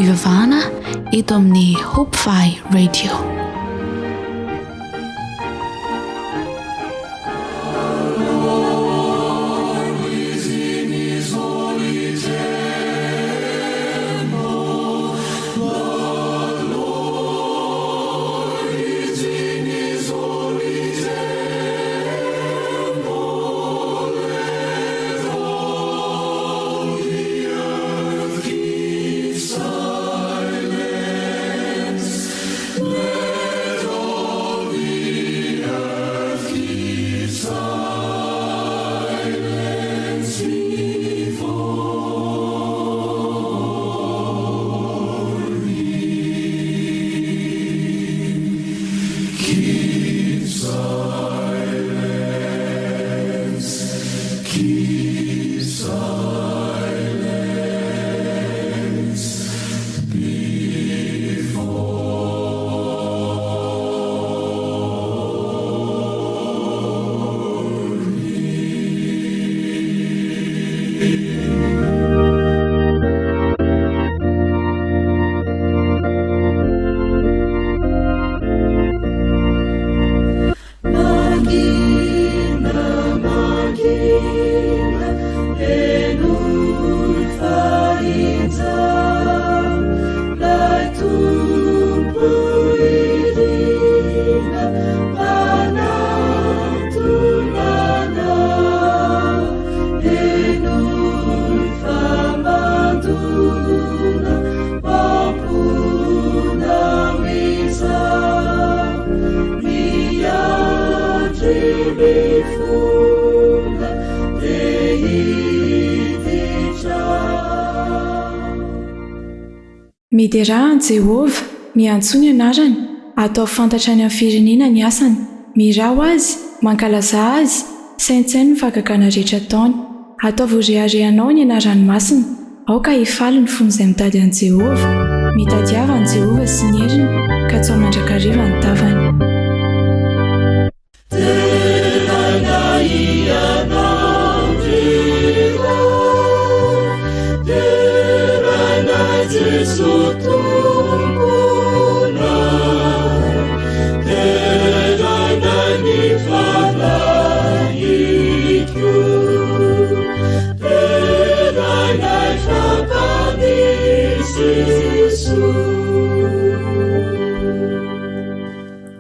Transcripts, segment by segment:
fanompoam-pivavahana eto amin'ny Hope Fi Radio. Miderà an'i Jehovah, miantsoa ny anarany, ataovy fantatra any amin'ny firenena ny asany. Mihirà ho azy, mankalazà azy, saintsaino ny fahagagana rehetra ataony. Ataovy ho reharehanao ny anarany masina. Aoka hifaly ny fon'izay mitady an'i Jehovah. Mitadiava an'i Jehovah sy ny heriny, katsaho mandrakariva ny tavany.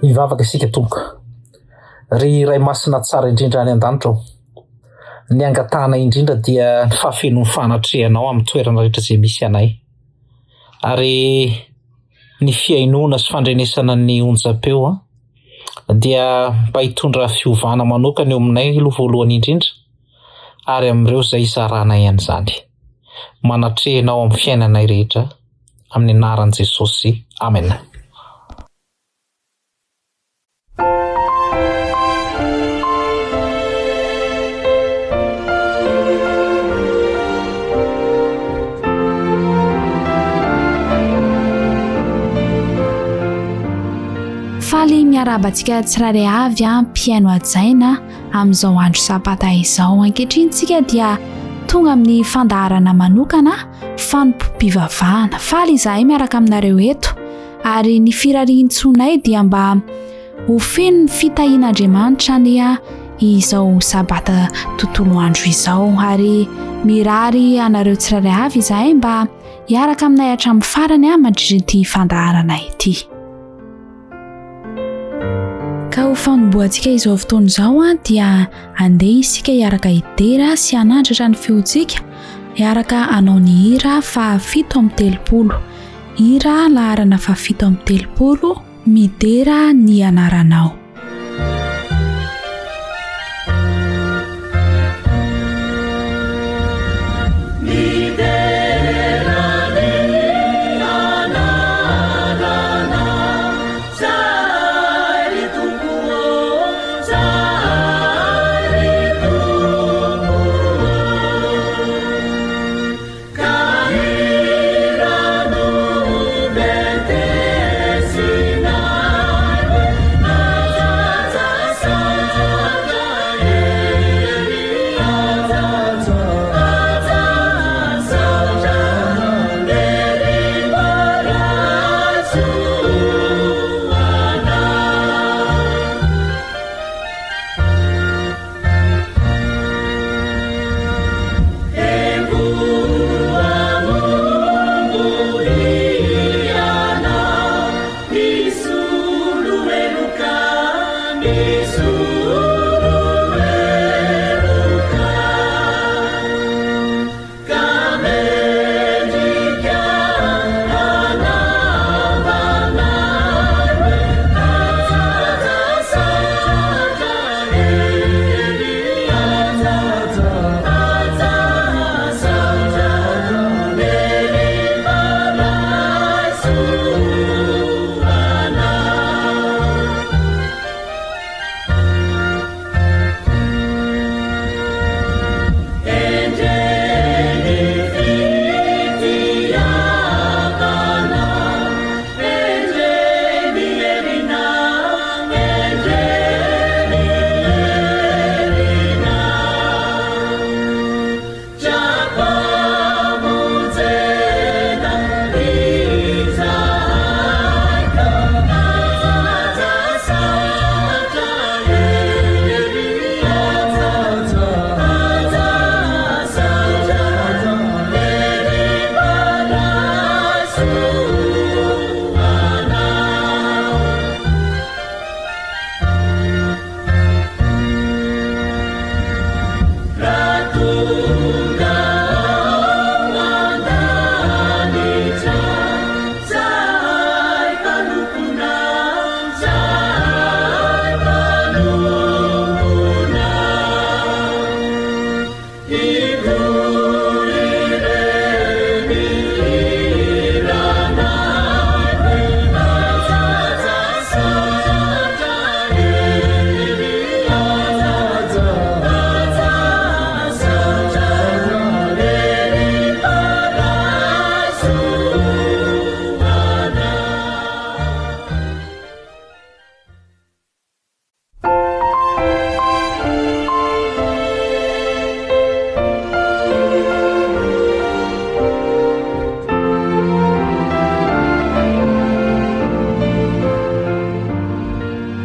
Hivavaka isika Tompoko. Ry Ray Masina tsara indrindra any an-danitra ô. Ny angatahana indrindra dia ny fahafenoan'ny fanatrehanao amin'ny toerana rehetra izay misy anay. Ary ny fihainoana sy fandrenesana ny onjam-peo dia mba hitondra fiovana manokana eo aminay aloha voalohany indrindra ary amin'ireo izay hizaranay an'izany. Manatrehanao amin'ny fiainanay rehetra amin'ny anaran'i Jesosy. Amena. Faly miarahaba antsika tsirairay avy mpihaino hajaina amin'izao andro sabata izao. Ankehitriny tsika dia tonga amin'ny fandaharana manokana fanompoam-pivavahana. Faly izahay miaraka aminareo eto ary ny firarian-tsoanay dia mba ho feno ny fitahian'Andriamanitra anie izao sabata tontolo andro izao ary mirary anareo tsirairay avy izahay mba hiaraka aminay hatramin'ny farany mandritra ity fandaharana ity. Ka ho fanombohantsika izao fotoana izao dia andeha isika hiaraka hidera sy hanandratra ny feontsika hiaraka hanao ny hira faha 37. Hira laharana faha 37 Midera ny anaranao.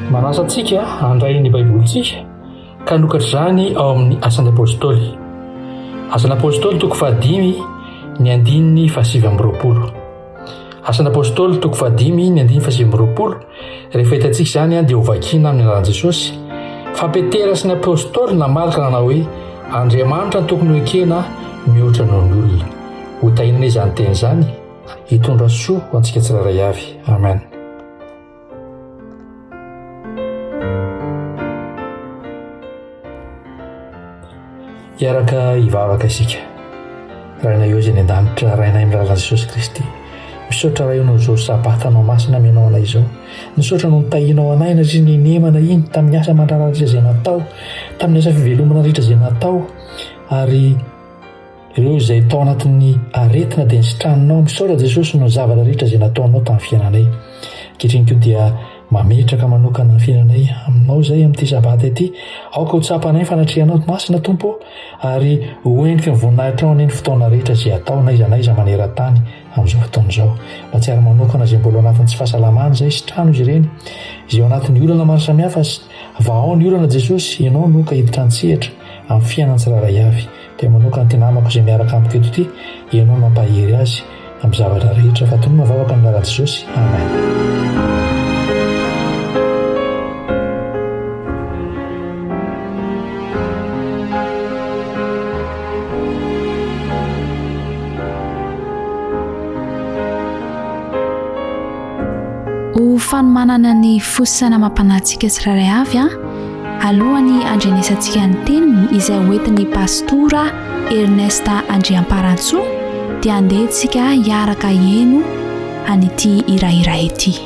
Manasa antsika handray ny Baibolintsika ka hanokatra izany ao amin'ny Asan'ny Apostoly. Asan'ny Apostoly toko fahadimy ny andininy fahasivy amby roapolo. Asan'ny Apostoly toko fahadimy ny andininy fahasivy amby roapolo, rehefa hitantsika izany dia hovakina amin'ny anaran'i Jesosy, fa Petera sy ny Apostoly namaly ka nanao hoe, Andriamanitra no tokony hoekena mihoatra noho ny olona. Hotahiana anie izany teny izany, hitondra soa ho antsika tsirairay avy. Amen. Hiaraka hivavaka isika. Rainay eo izay any an-danitra, Rainay amin'ny alalan'i Jesosy Kristy. Misaotra Ray noho izao Sabatanao masina amenao anay izao. Misaotra noho ny tahianao anay nandritra ny henemana iny tamin'ny asa aman-draharaha rehetra izay natao, tamin'ny asa fivelomana rehetra izay natao. Ary Ireo izay tao anatin'ny aretina dia nisitraninao. Misaotra Jesosy noho ny zavatra rehetra izay nataonao tamin'ny fiainanay. Ankehitriny koa dia mametraka manokana ny fiainanay aminao izay amin'ity sabata ity. Aoka ho tsapanay ny fanatrehanao masina Tompo ô, ary ho endriky ny voninahitrao anie ny fotoana rehetra izay atao na aiza na aiza maneran-tany amin'izao fotoana izao. Mahatsiaro manokana izay mbola ao anatin'ny tsy fahasalamana izay, sitrano izy ireny. Izay ao anatin'ny olana maro samihafa, vahao ny olana Jesosy, Ianao no ka hiditra an-tsehatra amin'ny fiainan'ny tsirairay avy. Dia manokana ity namako izay miaraka amiko eto ity, Ianao no hampahery azy amin'ny zavatra rehetra. Fa tonona vavaka amin'ny anaran'i Jesosy. Amen. Ho fanomanana ny fo sy saina amam-panahintsika tsirairay avy, alohan'ny handrenesantsika ny teniny izay hoentin'ny Pastora Ernest Andriamparantsoa dia andeha isika hiaraka hihaino an'ity hira iray ity.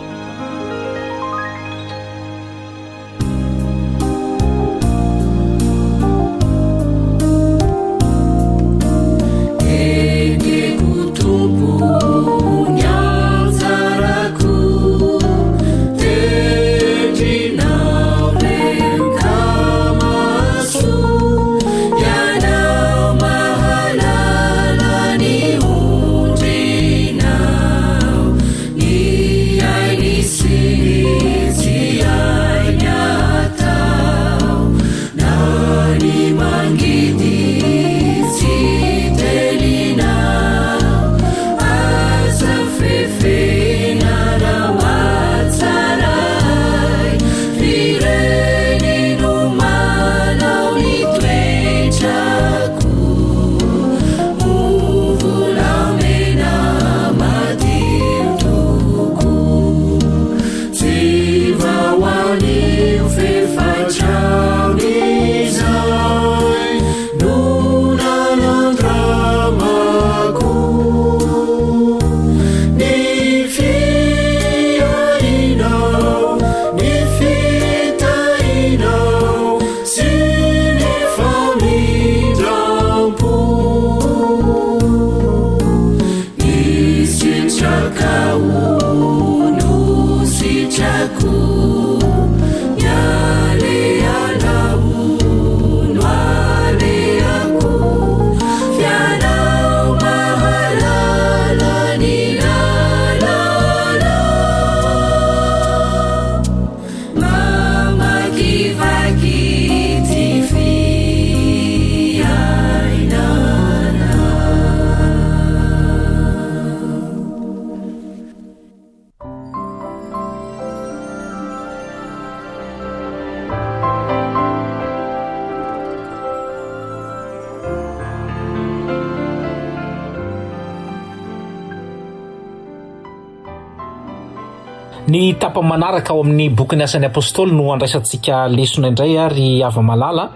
Ny tapany manaraka ao amin'ny bokin'ny Asan'ny Apostoly no andraisantsika lesona indray ry hava-malala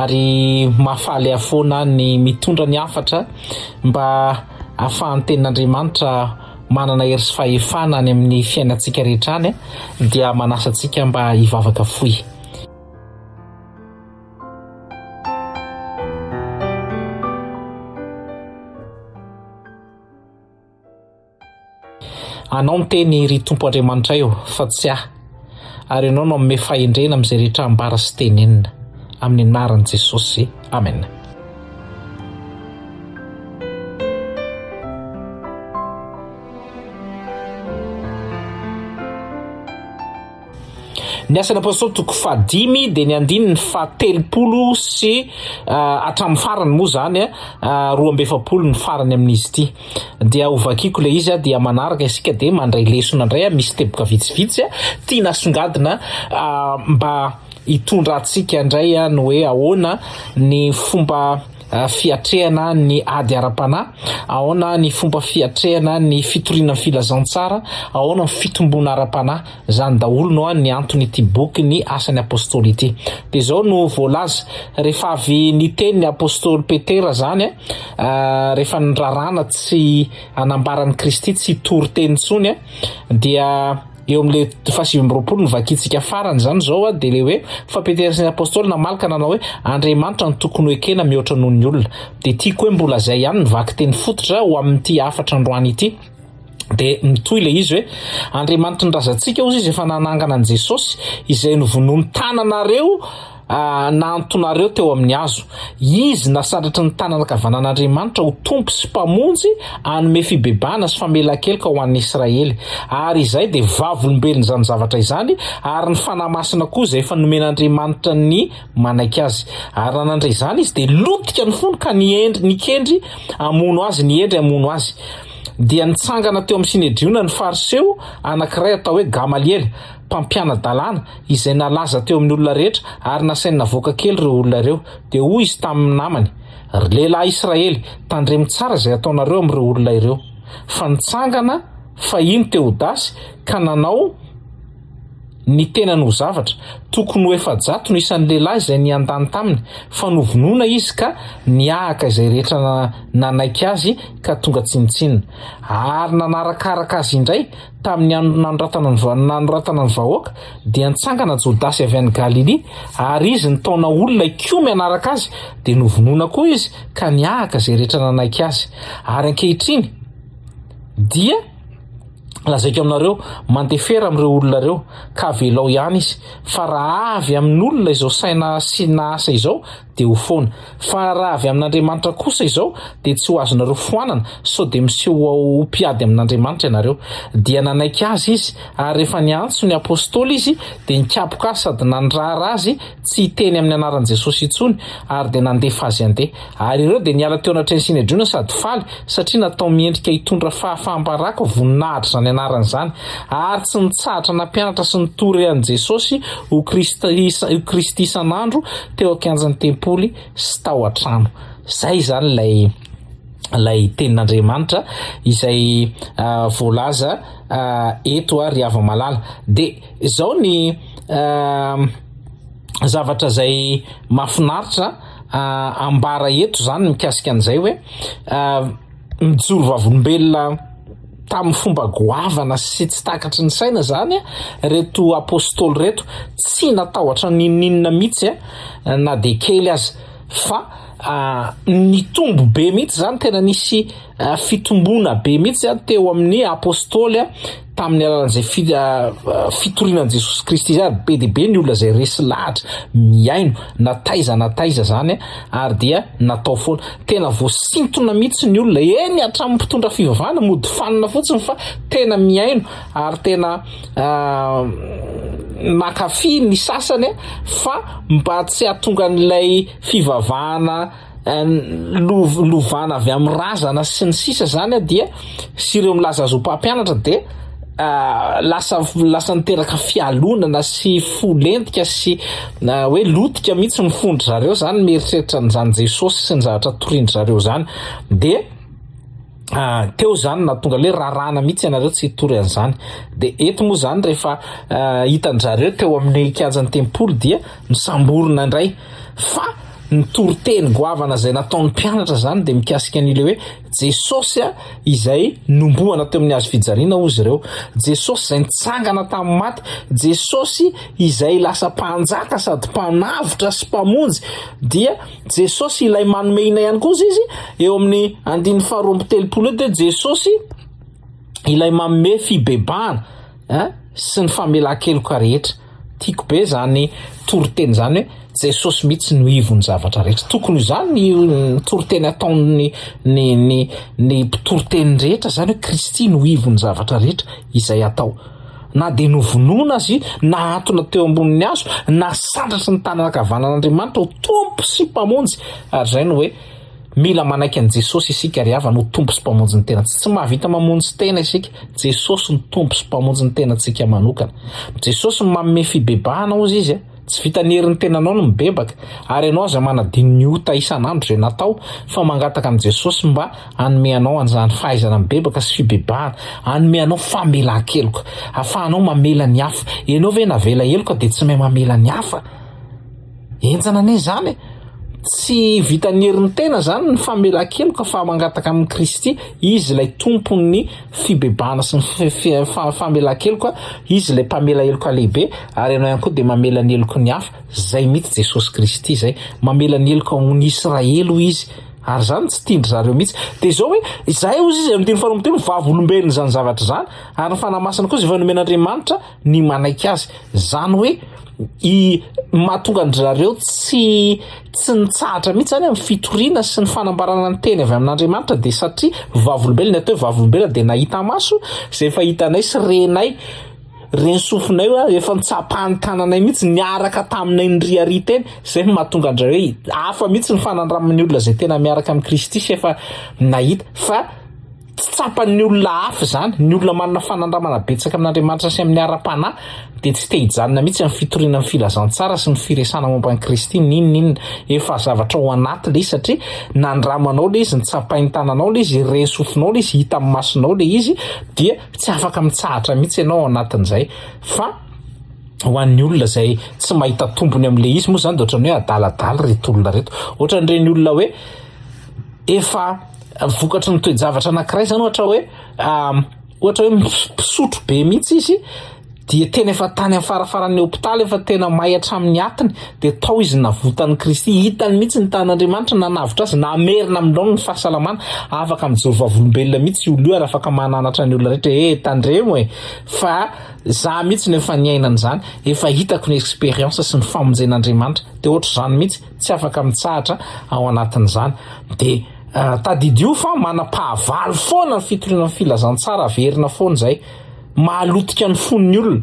ary mahafaly ahy foana ny mitondra ny hafatra mba ahafahan'ny tenin'Andriamanitra manana hery sy fahefana any amin'ny fiainantsika rehetra any dia manasa antsika mba hivavaka fohy. Anao ny teny, ry Tompo Andriamanitray ô, fa tsy ahy. Ary Ianao no hanome fahendrena amin'izay rehetra ambara sy tenenina. Amin'ny anaran'i Jesosy. Amena. Ny Asan'ny Apostoly toko fahadimy dia ny andininy fahatelopolo sy hatramin'ny farany moa izany, 42 ny farany amin'izy ity. Dia hovakiko ilay izy dia manaraka isika dia mandray lesona indray, misy teboka vitsivitsy tiana asongadina mba hitondra antsika indray ny hoe ahoana ny fomba fiatrehana ny ady ara-panahy, ahoana ny fomba fiatrehana ny fitoriana ny filazantsara, ahoana ny fitomboana ara-panahy. Izany daholo no ny anton'ity boky ny Asan'ny Apostoly ity. Dia izao no voalaza, rehefa avy niteny ny apostoly Petera izany, rehefa niraràna tsy hanambara an'i Kristy, tsy hitory teny intsony, dia eo amin'ilay faha-29 no vakintsika farany izany izao, dia ilay hoe, fa Petera sy ny apostoly namaly ka nanao hoe, Andriamanitra no tokony hoekena mihoatra noho ny olona. Dia tiako hoe mbola izay ihany ny vakiteny fototra ho amin'ity hafatra androany ity. Dia mitohy ilay izy hoe, Andriamanitry ny razantsika hozy izy efa nanangana an'i Jesosy, izay novonoin'ny tananareo nahantonareo teo amin'ny hazo. Izy nasandratry ny tanana ankavanan'Andriamanitra ho Tompo sy Mpamonjy hanome fibebahana sy famelan-keloka ho an'ny Israely. Ary izahay dia vavolombelon'izany zavatra izany, ary ny Fanahy Masina koa izay efa nomen'Andriamanitra ny manaiky azy. Ary raha nandre izany izy dia lotika ny fony ka nihendry, nikendry hamono azy, nihendry hamono azy. Dia nitsangana teo amin'ny Synedriona ny Fariseo anankiray atao hoe Gamaliela, mpampiana-dalàna, izay nalaza teo amin'ny olona rehetra, ary nasainy navoaka kely ireo olona ireo. Dia hoy izy tamin'ny namany, Ry lehilahy Israely, tandremo tsara izay ataonareo amin'ireo olona ireo. Fa nitsangana fahiny Teodasy ka nanao. ny tenany ho zavatra. Tokony ho 400 no isan'ny lehilahy izay niandany taminy, fa novonoina izy ka nihahaka izay rehetra nanaiky azy ka tonga tsinontsinona. Ary nanarakaraka azy indray, tamin'ny andro nanoratana ny nanoratana ny vahoaka, dia nitsangana Jodasy avy any Galilia, ary izy nitaona olona hikomy hanaraka azy, dia novonoina koa izy ka nihahaka izay rehetra nanaiky azy. Ary ankehitriny dia. Lazaiko aminareo, mandefera amin'ireo olona ireo, ka avelao ihany izy, fa raha avy amin'olona izao saina sy na asa izao, dia ho foana. Fa raha avy amin'Andriamanitra kosa izao, dia tsy ho azonareo foanana, sao dia miseho ho mpiady amin'Andriamanitra ianareo. Dia nanaiky azy izy, ary rehefa niantso ny apostoly izy, dia nikapoka azy sady nandrara azy tsy hiteny amin'ny anaran'i Jesosy intsony, ary dia nandefa azy handeha. Ary ireo dia niala teo anatrehan'ny Synedriona sady faly, satria natao miendrika hitondra fahafaham-baraka ho voninahitra izany anarana izany, ary tsy nitsahatra nampianatra sy nitory an'i Jesosy ho Kristy isan'andro teo an-kianjan'ny tempoly sy tao an-trano. Izay izany ilay ilay tenin'Andriamanitra izay voalaza eto ry hava-malala. Dia izao ny zavatra izay mahafinaritra ambara eto izany mikasika an'izay hoe mijoro vavolombelona tamin'ny fomba goavana sy tsy takatry ny saina zany reto apostoly reto, tsy natahotra n'inon'inona mihitsy na dia kely aza fa nitombo be mihitsy zany, tena nisy fitomboana be mihitsy teo amin'ny apostoly tamin'ny alalan'izay fitoriana an'i Jesosy Kristy izay, ary be dia be ny olona izay resy lahatra mihaino na taiza na taiza zany, ary dia natao foana. Tena voasintona mihitsy ny olona, eny hatramin'ny mpitondra fivavahana mody fanina fotsiny fa tena mihaino ary tena mankafy ny sasany fa mba tsy hahatonga an'ilay fivavahana lovana avy amin'ny razana sy ny sisa zany dia sy ireo milaza azy ho mpampianatra dia lasa lasa niteraka fialonana sy fo lentika sy hoe lotika mihitsy ny fon-dry zareo zany mieritreritra an'izany Jesosy sy ny zavatra torian-dry zareo zany dia. Ah, teo zany nahatonga le raràna mihitsy ianareo tsy hitory an'izany. De eto moa zany rehefa ah, hitan-dry zareo teo amin'ny kianjan'ny tempoly dia nosamborina indray. Fa ny toriteny goavana izay nataon'ny mpianatra zany dia mikasika an'ilay hoe Jesosy a, izay nombohana teo amin'ny hazo fijaliana hozy ireo. Jesosy izay nitsangana tamin'ny maty, Jesosy izay lasa mpanjaka sady mpanavotra sy mpamonjy dia Jesosy ilay manome ina ihany koa izy eo amin'ny andininy faharoa amby telopolo eo dia Jesosy ilay manome fibebahana eh, sy ny famelan-keloka rehetra. Tiako be zany toriteny zany hoe Jesosy mihitsy no ivon'ny zavatra rehetra. Tokony ho izany ny toriteny ataon'ny ny ny ny mpitoriteny rehetra zany hoe Kristy no ivon'ny zavatra rehetra izay atao. Na dia novonoina aza izy, nahantona teo ambonin'ny hazo, nasandratry ny tanana ankavanan'Andriamanitra ho Tompo sy Mpamonjy. Ary izay no hoe mila manaiky an'i Jesosy isika ry havana ho Tompo sy Mpamonjy ny tenantsika. Tsy mahavita mamonjy tena isika. Jesosy no Tompo sy Mpamonjy ny tenantsika manokana. Jesosy no manome fibebahana hozy izy. Tsy vitan'ny herin'ny tenanao no mibebaka, ary ianao aza manadino ny ota isan'andro izay natao, fa mangataka amin'i Jesosy mba hanome anao an'izany fahaizana mibebaka sy fibebahana, hanome anao famelan-keloka, ahafahanao mamela ny hafa. Ianao ve navela heloka dia tsy mahay mamela ny hafa? Henjana anie izany e! Tsy vitan'ny herin'ny tena izany ny famelan-keloka fa mangataka amin'i Kristy, Izy ilay Tompon'ny fibebahana sy ny famelan-keloka, Izy ilay mpamela heloka lehibe, ary ianao ihany koa dia mamela ny heloky ny hafa, izay mihitsy Jesosy Kristy izay, mamela ny heloka ho ny Israely hoy Izy, ary izany tsy tian-dry zareo mihitsy. Dia izao hoe, izahay hozy Izy amin'ny andininy faharoa amby telopolo, vavolombelon'izany zavatra izany, ary ny Fanahy Masina koa izay efa nomen'Andriamanitra ny manaiky Azy. Izany hoe i mahatonga an-dry zareo tsy tsy nitsahatra mihitsy zany amin'ny fitoriana sy ny fanambarana ny teny avy amin'Andriamanitra dia satria vavolombelona, ny atao hoe vavolombelona dia nahita maso izay efa hitanay sy renay, reny sofinay hoe efa nitsapahan'ny tananay mihitsy niaraka taminay niriaria teny, izay no mahatonga an-dry zareo hoe hafa mihitsy ny fanandraman'ny olona izay tena miaraka amin'i Kristy sy efa nahita fa Tsy tsapan'ny olona hafa izany. Ny olona manana fanandramana betsaka amin'Andriamanitra sy amin'ny ara-panahy dia tsy te hijanona mihitsy amin'ny fitoriana ny filazantsara sy ny firesahana momba an'i Kristy n'inon'inona. Efa zavatra ao anaty ilay izy satria nandramanao ilay izy, notsapain'ny tananao ilay izy, ren'ny sofinao ilay izy, hitan'ny masonao ilay izy dia tsy afaka mitsahatra mihitsy ianao ao anatin'izay. Fa ho an'ny olona izay tsy mahita tombony amin'ilay izy moa izany dia ohatran'ny hoe adaladala ireto olona ireto. Ohatran'ireny olona hoe efa vokatry ny toe-javatra anankiray zany ohatra hoe ohatra hoe mpisotro be mihitsy izy dia tena efa tany amin'ny farafaran'ny hopitaly efa tena may hatramin'ny atiny dia tao izy navotan'i Kristy hitany mihitsy ny tanan'Andriamanitra nanavotra azy namerina amin'ny laoniny ny fahasalamana afaka mijoro vavolombelona mihitsy io olona io ary afaka mananatra ny olona rehetra e tandremo e fa za mihitsy no efa niaina an'izany efa hitako ny expérience sy ny famonjen'Andriamanitra dia ohatr'izany mihitsy tsy afaka mitsahatra ao anatin'izany dia tadidio fa manam-pahavalo foana ny fitoriana ny filazantsara averina foana izay mahalotika ny fon'ny olona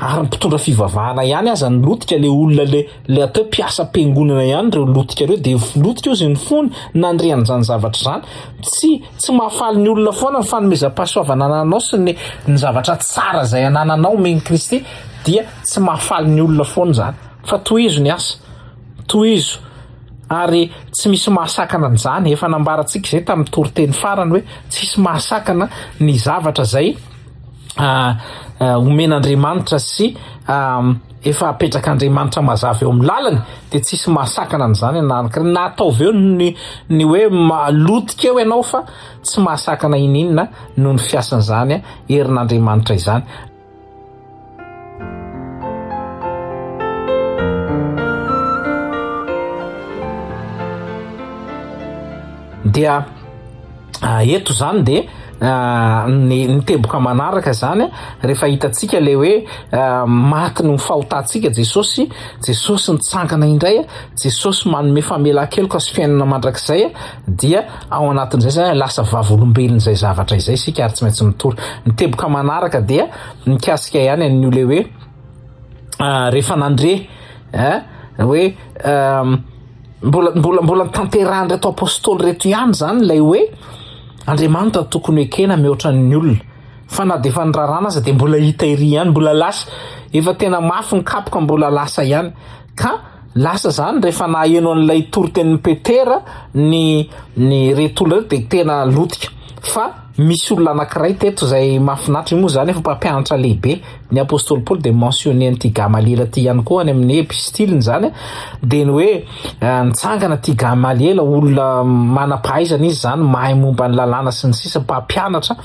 ary ny mpitondra fivavahana ihany aza ny lotika le olona le le atao hoe mpiasam-piangonana ihany ireo lotika ireo dia lotika ozy ny fony nandre an'izany zavatra izany tsy tsy mahafaly ny olona foana ny fanomezam-pahasoavana anananao sy ny ny zavatra tsara izay anananao omen'i Kristy dia tsy mahafaly ny olona foana izany fa tohizo ny asa, tohizo ary tsy misy mahasakana an'izany, efa nambarantsika izay tamin'ny toriteny farany hoe tsisy mahasakana ny zavatra izay omen'Andriamanitra sy efa apetrak'Andriamanitra mazava eo amin'ny lalany dia tsisy mahasakana an'izany na na ataovy eo ny ny hoe malotika eo ianao fa tsy mahasakana ininona noho ny fiasan'izany herin'Andriamanitra izany. Dia eto izany dia ny ny teboka manaraka izany rehefa hitantsika ilay hoe maty noho ny fahotantsika Jesosy, Jesosy nitsangana indray, Jesosy manome famelan-keloka sy fiainana mandrakizay dia ao anatin'izay izany lasa vavolombelon'izay zavatra izay isika ary tsy maintsy mitory. Ny teboka manaraka dia mikasika ihany an'io le hoe rehefa nandre hoe mbola mbola mbola notanterahan'ireto apostoly ireto ihany izany ilay hoe Andriamanitra tokony ekena mihoatra ny olona fa na dia efa nirarana aza dia mbola hita ery ihany, mbola lasa, efa tena mafy ny kapoka mbola lasa ihany ka. Lasa izany rehefa naheno an'ilay toritenin'i Petera ny ny ireto olona ireto dia tena lotika. Fa misy olona anankiray teto izay mahafinaritra, io moa izany efa mpampianatra lehibe, ny apostoly Paoly dia mentionner an'ity Gamaliela ity ihany koa any amin'ny epistiliny izany, dia ny hoe nitsangana ity Gamaliela, olona manam-pahaizana izy izany, mahay momba ny lalàna sy ny sisa, mpampianatra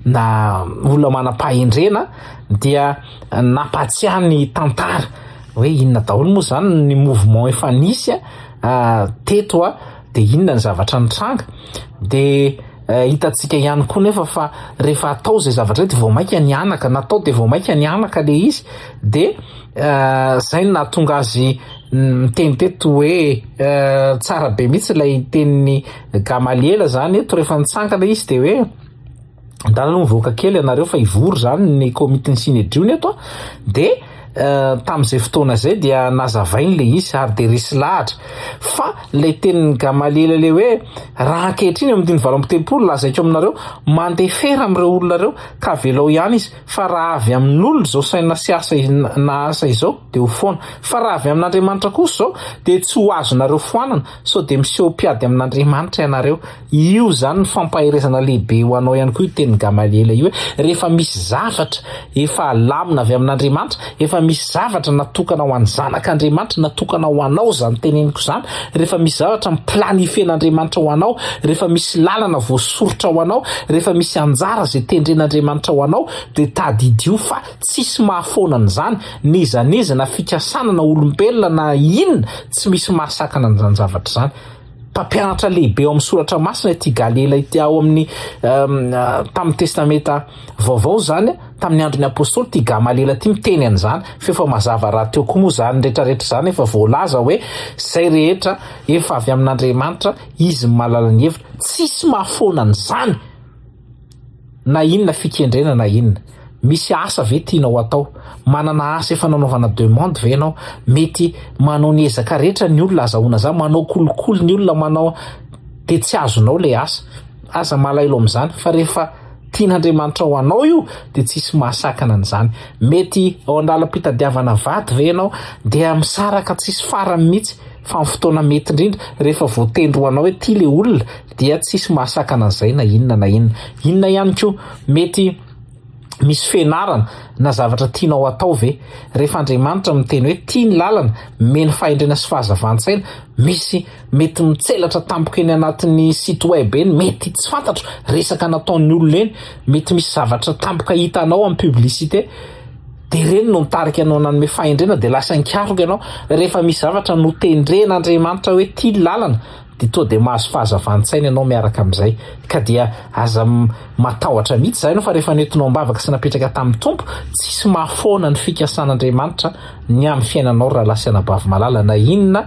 na olona manam-pahendrena, dia nampahatsiahy ny tantara hoe inona daholo moa izany ny mouvement efa nisy teto dia inona ny zavatra nitranga, dia hitantsika ihany koa nefa fa rehefa atao izay zavatra izay dia vao mainka nihanaka, natao dia vao mainka nihanaka ilay izy, dia izay no nahatonga azy niteny teto hoe tsara be mihitsy ilay tenin'i Gamaliela izany eto rehefa nitsangana izy dia hoe Ndana aloha mivoaka kely ianareo fa hivory zany ny komitin'ny Synedrion eto a, de tamin'izay fotoana izay dia nazavainy le izy ary de resy lahatra fa ilay tenin'i Gamaliela le hoe raha ankehitriny eo amin'ny andininy 38 lazaiko aminareo mandefera amin'ireo olona ireo ka avelao ihany izy fa raha avy amin'olona izao saina sy asa na asa izao dia ho foana fa raha avy amin'Andriamanitra kosa izao dia tsy ho azonareo foanana sao dia miseho mpiady amin'Andriamanitra ianareo Io izany ny fampaherezana lehibe ho anao ihany koa io tenin'i Gamaliela io hoe rehefa misy zavatra efa alamina avy amin'Andriamanitra, efa misy zavatra natokana ho an'ny zanak'Andriamanitra, natokana ho anao izany teneniko izany, rehefa misy zavatra mi-planifien'Andriamanitra ho anao, rehefa misy lalana voasoritra ho anao, rehefa misy anjara izay tendren'Andriamanitra ho anao dia tadidio fa tsisy mahafoana an'izany, n'iza n'iza na fikasana na olombelona na inona tsy misy mahasakana an'izany zavatra izany. Mpampianatra lehibe ao amin'ny soratra masina ity Galiela ity ao amin'ny tamin'ny testamenta vaovao izany tamin'ny andron'ny apostoly ity Gamaliela ity miteny an'izany fa efa mazava rahateo koa moa izany rehetrarehetra izany efa voalaza hoe izay rehetra efa avy amin'Andriamanitra izy no mahalala ny heviny tsisy mahafoana an'izany Na inona fikendrena na inona. Misy asa ve tianao atao? Manana asa efa nanaovana demande ve ianao? Mety manao ny ezaka rehetra ny olona azahoana zany, manao kolikoly ny olona, manao dia tsy azonao ilay asa. Aza malahelo amin'izany fa rehefa tian'Andriamanitra ho anao io dia tsisy mahasakana an'izany. Mety ao an-dalam-pitadiavana vady ve ianao dia misaraka tsisy farany mihitsy fa amin'ny fotoana mety indrindra rehefa voatendry ho anao hoe ity ilay olona dia tsisy mahasakana an'izay na inona na inona. Inona ihany koa, mety misy fianarana na zavatra tianao atao ve? Rehefa Andriamanitra miteny hoe tia ny lalana, meno fahendrena sy fahazavan-tsaina, misy mety mitselatra tampoka eny anatin'ny site web eny, mety tsy fantatro, resaka nataon'ny olona eny, mety misy zavatra tampoka hitanao amin'ny publicité, dia ireny no nitarika anao nanome fahendrena dia lasa nikaroka ianao. Rehefa misy zavatra notendren'Andriamanitra hoe tia ny lalana, dia toa dia mahazo fahazavan-tsaina ianao miaraka amin'izay, ka dia aza matahotra mihitsy izany ianao fa rehefa nentinao am-bavaka sy napetraka tamin'ny Tompo, tsisy mahafoana ny fikasan'Andriamanitra ny amin'ny fiainanao ry rahalahy sy anabavy malala na inona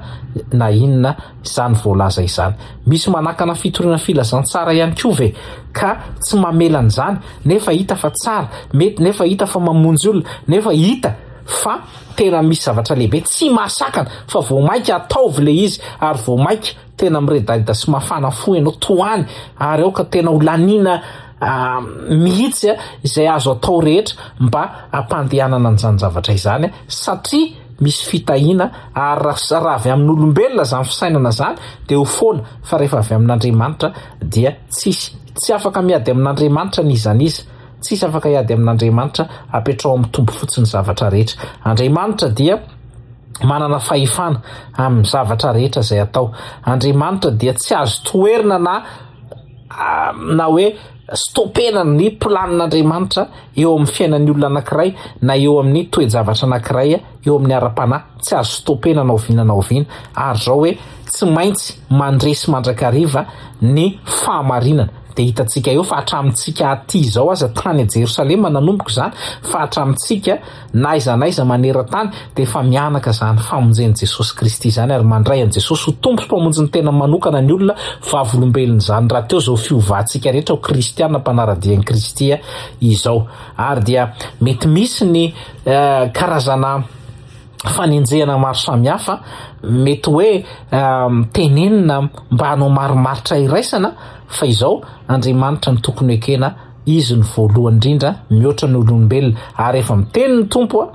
na inona izany voalaza izany. Misy manakana fitoriana filazantsara ihany koa ve ka tsy mamela an'izany nefa hita fa tsara, mety nefa hita fa mamonjy olona, nefa hita fa Tena misy zavatra lehibe tsy mahasakana fa vao maika ataovy le izy ary vao maika tena miredareda sy mafana fo ianao tohany ary aoka tena ho laniana mihitsy izay azo atao rehetra mba hampandehanana an'izany zavatra izany satria misy fitahiana ary raha avy amin'olombelona izany fisainana izany dia ho foana fa rehefa avy amin'Andriamanitra dia tsisy tsy afaka miady amin'Andriamanitra n'iza n'iza Tsisy afaka hiady amin'Andriamanitra, apetraho amin'ny Tompo fotsiny ny zavatra rehetra. Andriamanitra dia manana fahefana amin'ny zavatra rehetra izay atao. Andriamanitra dia tsy azo toherina na na hoe stopena ny planin'Andriamanitra eo amin'ny fiainan'ny olona anankiray na eo amin'ny toe-javatra anankiray eo amin'ny ara-panahy. Tsy azo stopena na oviana na oviana. Ary izao hoe tsy maintsy mandresy mandrakariva ny fahamarinana. Dia hitantsika eo fa hatramintsika aty izao aza tany Jerosalema nanomboka izany fa hatramintsika na aiza na aiza maneran-tany dia efa mianaka izany famonjen'i Jesosy Kristy izany ary mandray an'i Jesosy ho Tompo sy Mpamonjy ny tena manokana ny olona vavolombelon'izany rahateo izao fiovantsika rehetra ho kristiana mpanara-dia an'i Kristy izao ary dia mety misy ny karazana fanenjehana maro samihafa mety hoe tenenina mba hanao marimaritra iraisana fa izao Andriamanitra no tokony ekena izy no voalohany indrindra mihoatra ny olombelona ary rehefa miteny ny Tompo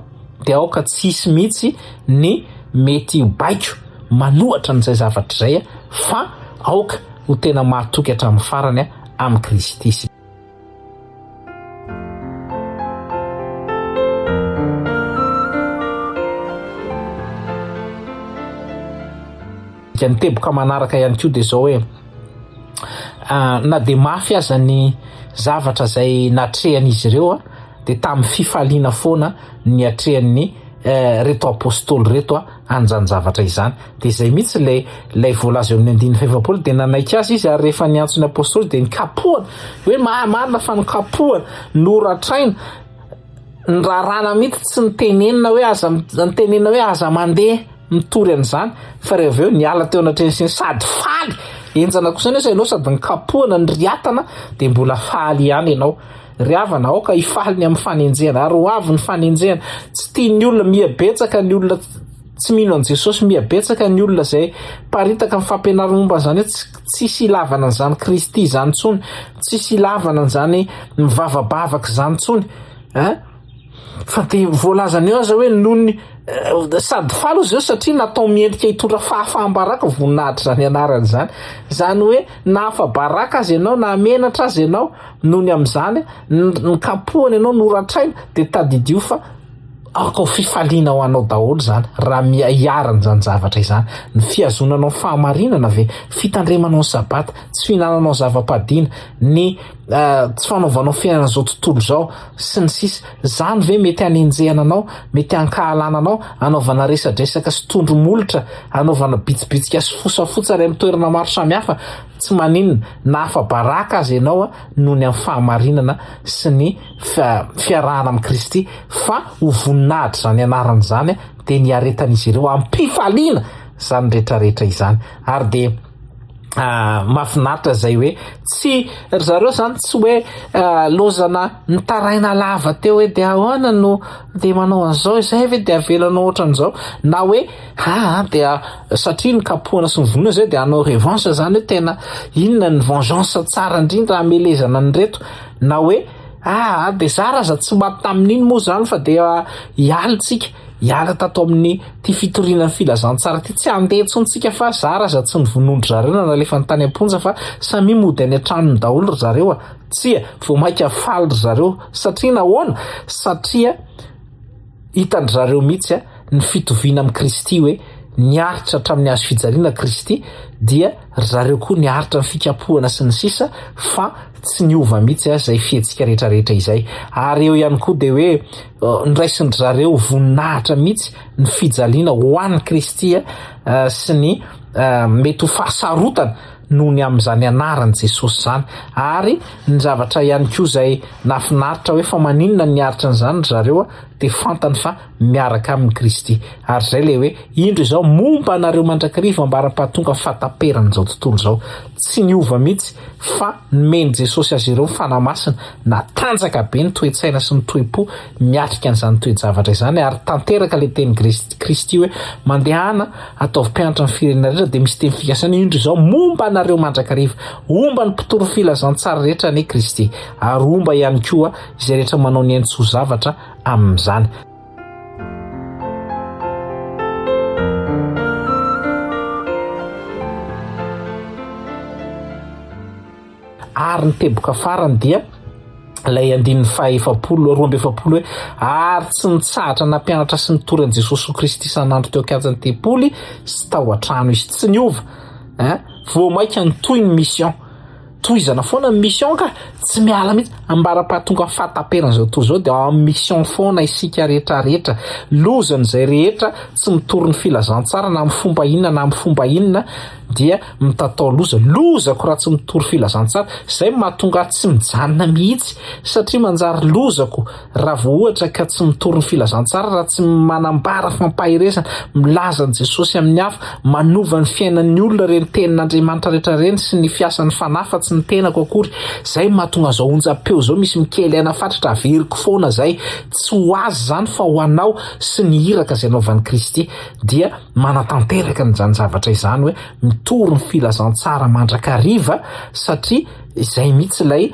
dia aoka tsy hisy mihitsy ny mety ho baiko manohatra an'izay zavatra izay fa aoka ho tena mahatoky hatramin'ny farany amin'i Kristy isika. Ny teboka manaraka ihany koa dia izao hoe na dia mafy aza ny zavatra izay natrehan'izy ireo dia tamin'ny fifaliana foana niatrehan'ny reto apostoly reto an'izany zavatra izany. Dia izay mihitsy ilay ilay voalaza eo amin'ny andininy fahefapolo dia nanaiky azy izy ary rehefa niantso ny apostoly dia nikapohana hoe marina fa nokapohana, noratraina, nirarana mihitsy tsy nitenenina hoe aza nitenenina hoe aza mandeha mitory an'izany fa rehefa avy eo niala teo anatrehan'ny siny sady faly henjana kosa anefa ianao sady nikapohana niriatana dia mbola faly ihany ianao. Ry havana, aoka hifaly ny amin'ny fanenjehana, ary ho avy ny fanenjehana. Tsy tian'ny olona, miha betsaka ny olona tsy mino an'i Jesosy, miha betsaka ny olona izay paritaka amin'ny fampianarana momba an'izany hoe tsy tsisy ilavana an'izany Kristy izany intsony, tsisy ilavana an'izany mivavabavaka izany intsony. Hein? Fa dia voalazany eo aza hoe noho ny eh, sady faly ozy eo satria natao miendrika hitondra fahafaham-baraka voninahitra izany anarana izany. Izany hoe na afa-baraka aza ianao na menatra aza ianao noho ny amin'izany, nikapohana ianao, noratraina, dia tadidio fa aoka ho fifaliana ho anao daholo izany raha miharan'izany zavatra izany. Ny fihazonanao fahamarinana ve, fitandremanao ny sabata, tsy fihinananao zava-padiana, ny eh, tsy fanaovanao fiainana izao tontolo izao, sy ny sisa Izany ve mety hanenjehana anao, mety hankahalana anao, hanaovana resadresaka sy tondro molotra, hanaovana bitsibitsika sy fosafosa ary amin'ny toerana maro samihafa? Tsy maninona na afa-baraka aza ianao noho ny amin'ny fahamarinana sy ny fiarahana amin'i Kristy, fa ho voninahitr'izany anarana izany dia ny hiaretan'izy ireo amim-pifaliana izany rehetrarehetra izany. Ary dia mahafinaritra izay hoe tsy ry zareo izany tsy hoe lozana nitaraina lava teo hoe dia ahoana no dia manao an'izao izay ve dia avelanao ohatran'izao na hoe aa dia satria ny kapohana sy ny vonoina izay dia hanao revanche izany hoe tena inona ny vengeance tsara indrindra hamelezana an'ireto na hoe aa dia zara aza tsy maty tamin'iny moa izany fa dia hiala tsika hiala tato amin'ny ity fitoriana ny filazantsara ity tsy handeha intsony tsika fa zara aza tsy novonoin-dry zareo na nalefany tany am-ponja fa samia mody any an-tranony daholo ry zareo a! Tsia, vao mainka faly ry zareo satria nahoana? Satria hitan-dry zareo mihitsy ny fitoviana amin'i Kristy hoe niaritra hatramin'ny hazo fijaliana Kristy dia ry zareo koa niaritra ny fikapohana sy ny sisa fa tsy niova mihitsy izay fihetsika rehetra rehetra izay. Ary eo ihany koa dia hoe noraisin-dry zareo voninahitra mihitsy ny fijaliana ho an'i Kristy sy ny mety ho fahasarotana noho ny amin'izany anaran'i Jesosy izany. Ary ny zavatra ihany koa izay nahafinaritra hoe fa maninona ny niaritra an'izany ry zareo dia fantany fa miaraka aminy Kristy. Ary izay ilay hoe indro izao momba anareo mandrakariva ambara-pahatonga fahataperan'izao tontolo izao. Tsy niova mihitsy fa nomen'i Jesosy azy ireo ny Fanahy Masina. Natanjaka be ny toe-tsaina sy ny toe-po miatrika an'izany toe-javatra izany ary tanteraka ilay tenin'i Kristy hoe mandehana ataovy mpianatra ny firenena rehetra dia misy teny fikasana indro izao momba anareo mandrakariva. Homba ny mpitory filazantsara rehetra anie Kristy ary homba ihany koa izay rehetra manao ny ainy tsy ho zavatra amin'izany. Ary ny teboka farany dia ilay andininy faha-efapolo, 42 hoe ary tsy nitsahatra nampianatra sy nitory an'i Jesosy ho Kristy isan'andro teo an-kianjan'ny tempoly sy tao an-trano izy. Tsy niova, hein? Vao mainka nitohy ny mission. Tohizana foana ny mission ka, tsy miala mihitsy, ambara-pahatonga ny fahataperan'izao tontolo izao dia ao amin'ny mission foana isika rehetra rehetra. Lozan'izay rehetra tsy mitory ny filazantsara na amin'ny fomba inona na amin'ny fomba inona dia mitatao loza. Lozako raha tsy mitory filazantsara. Izay no mahatonga ahy tsy mijanona mihitsy satria manjary lozako raha vao ohatra ka tsy mitory ny filazantsara, raha tsy manambara fampaherezana, milaza an'i Jesosy amin'ny hafa, manova ny fiainan'ny olona ireny tenin'Andriamanitra rehetra ireny sy ny fiasan'ny Fanahy fa tsy ny tenako akory. Izay no mahatonga an'izao onjam-peo izao misy mikely aina fatratra, averiko foana izay. Tsy ho azy izany fa ho anao sy ny iraka izay naovan'i Kristy. Dia manatanteraka an'izany zavatra izany hoe mitory ny filazantsara mandrakariva satria. Izay mihitsy ilay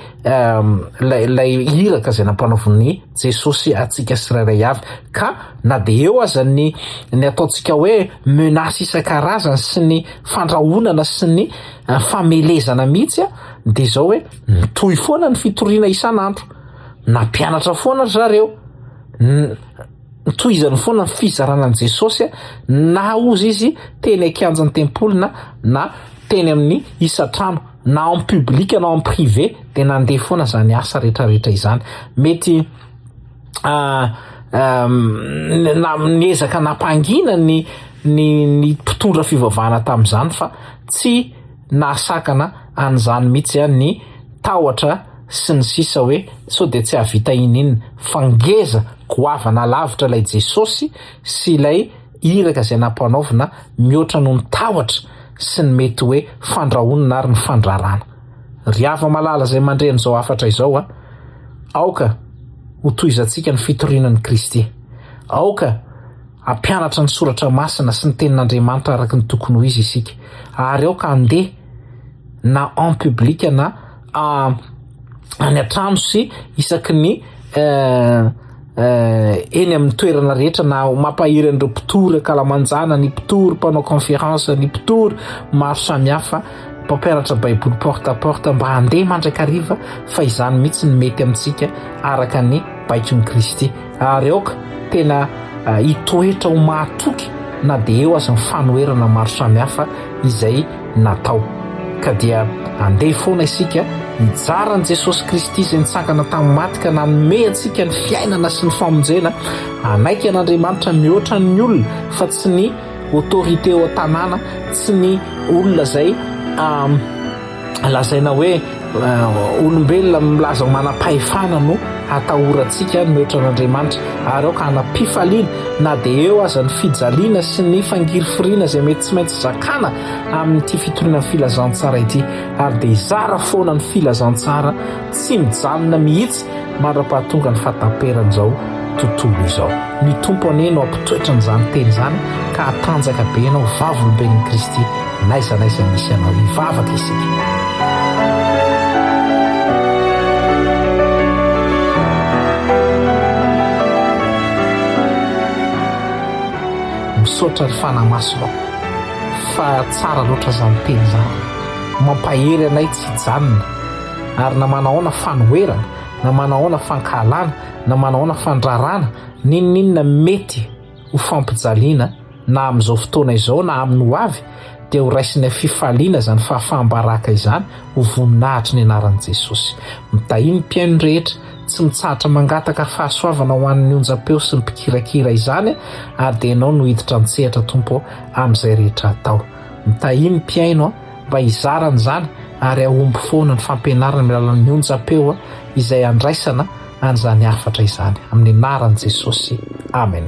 ilay ilay iraka izay nampanaovin'i Jesosy antsika tsirairay avy. Ka na dia eo aza ny ny ataontsika hoe menace isan-karazany sy ny fandrahonana sy ny famelezana mihitsy dia izao hoe mitohy foana ny fitoriana isan'andro. Nampianatra foana ry zareo. Tohizany foana ny fizarana an'i Jesosy na hozy izy teny an-kianjan'ny tempoly na na teny amin'ny isan-trano na en public na en privé dia nandeha foana izany asa rehetrarehetra izany. Mety na niezaka nampangina ny ny ny mpitondra fivavahana tamin'izany fa tsy nahasakana an'izany mihitsy ny tahotra sy ny sisa hoe sao dia tsy hahavita ininona fa ngeza goavana lavitra ilay Jesosy sy ilay iraka izay nampanaovina mihoatra noho ny tahotra sy ny mety hoe fandrahonana ary ny fandrarana. Ry hava-malala izay mandre an'izao hafatra izao a, aoka ho tohizantsika ny fitoriana an'i Kristy. Aoka hampianatra ny soratra masina sy ny tenin'Andriamanitra araka ny tokony ho izy isika. Ary aoka handeha na en public na any an-trano sy isaky ny eny amin'ny toerana rehetra na mampahery an'ireo mpitory ankalamanjana, ny mpitory mpanao conférence, ny mpitory maro samihafa, mpampianatra baiboly porte à porte mba handeha mandrakariva fa izany mihitsy no mety amintsika araka ny baikon'i Kristy. Ary aoka tena hitoetra ho mahatoky na dia eo aza ny fanoherana maro samihafa izay natao. Ka dia andeha foana isika hijara an'i Jesosy Kristy izay nitsangana tamin'ny maty ka nanome antsika ny fiainana sy ny famonjena, hanaiky an'Andriamanitra mihoatra ny olona fa tsy ny autorité eo an-tanàna, tsy ny olona izay Lazaina hoe olombelona milaza ho manam-pahefana no hatahorantsika mihoatra an'Andriamanitra, ary aoka hanam-pifaliana na dia eo aza ny fijaliana sy ny fangirifiriana izay mety tsy maintsy zakana amin'ity fitoriana ny filazantsara ity, ary dia hizara foana ny filazantsara tsy mijanona mihitsy mandra-pahatonga ny fahataperan'izao tontolo izao. Ny Tompo anie no hampitoetra an'izany teny izany ka hatanjaka be ianao vavolombelon'i Kristy n'aiza n'aiza misy anao. Hivavaka isika. Misaotra ry Fanahy Masina fa tsara loatra izany teny izany. Mampahery anay tsy hijanona. Ary na manahoana fanoherana, na manahoana fankahalana, na manahoana fandrarana, n'inon'inona mety ho fampijaliana na amin'izao fotoana izao na amin'ny ho avy, dia ho raisinay fifaliana izany fahafaham-baraka izany ho voninahitry ny anaran'i Jesosy. Mitahia ny mpihaino rehetra, tsy mitsahatra mangataka fahasoavana ho an'ny onjam-peo sy ny mpikirakira izany, ary dia Ianao no hiditra an-tsehatra Tompo amin'izay rehetra atao. Mitahia ny mpihaino mba hizarana izany ary hahomby foana ny fampianarana amin'ny alalan'ny onjam-peo izay handraisana an'izany hafatra izany. Amin'ny anaran'i Jesosy. Amen.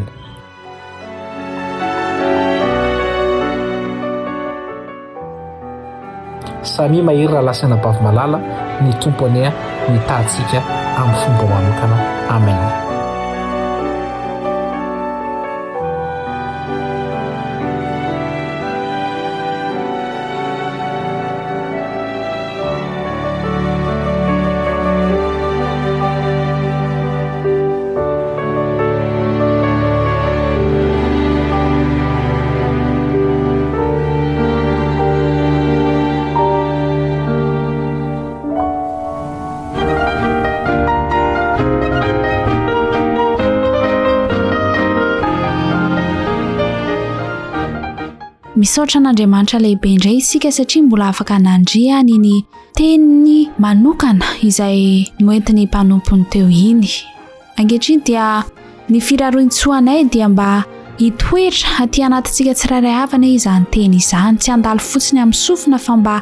Samia mahery rahalahy sy anabavy malala, ny Tompo anie mitaha antsika amin'ny fomba manokana. Amen. Misaotra an'Andriamanitra lehibe indray isika satria mbola afaka nandre an'iny teniny manokana izay noentin'ny mpanompony teo iny. Ankehitriny dia ny firarointsoanay dia mba hitoetra aty anatintsika tsirairay avy anie izany teny izany, tsy handalo fotsiny amin'ny sofina fa mba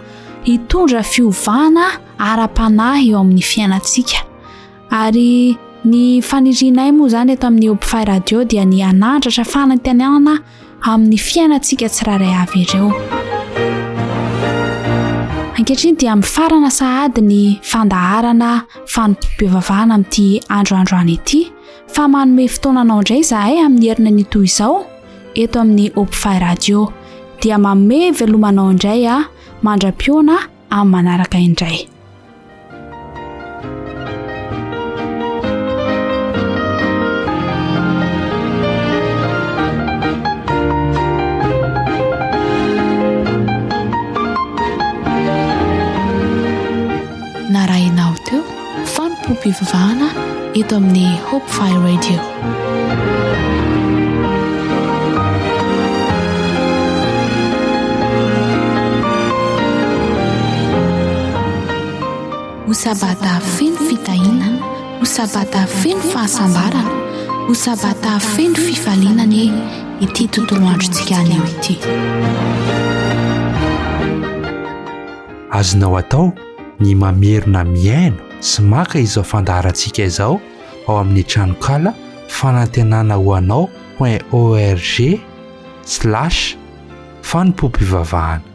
hitondra fiovana ara-panahy eo amin'ny fiainantsika. Ary ny fanirianay moa izany eto amin'ny Hopify Radio dia ny hanandratra fanantenana amin'ny fiainantsika tsirairay avy ireo. Ankehitriny dia mifarana sahady ny fandaharana fanompoam-pivavahana amin'ity andro androany ity fa manome fotoana anao indray izahay amin'ny herinan'io toy izao eto amin'ny Hopify Radio. Dia manome veloma anao indray aho mandra-pihaona amin'ny manaraka indray. fanompoam-pivavahana eto amin'ny Hope Fire Radio. Ho sabata feno fitahiana, ho sabata feno fahasambarana, ho sabata feno fifaliana anie ity tontolo androntsika anio ity. Azonao atao ny mamerina mihaino sy maka izao fandaharantsika izao ao amin'ny tranonkala fanantenana ho anao point org slash fanompoam-pivavahana.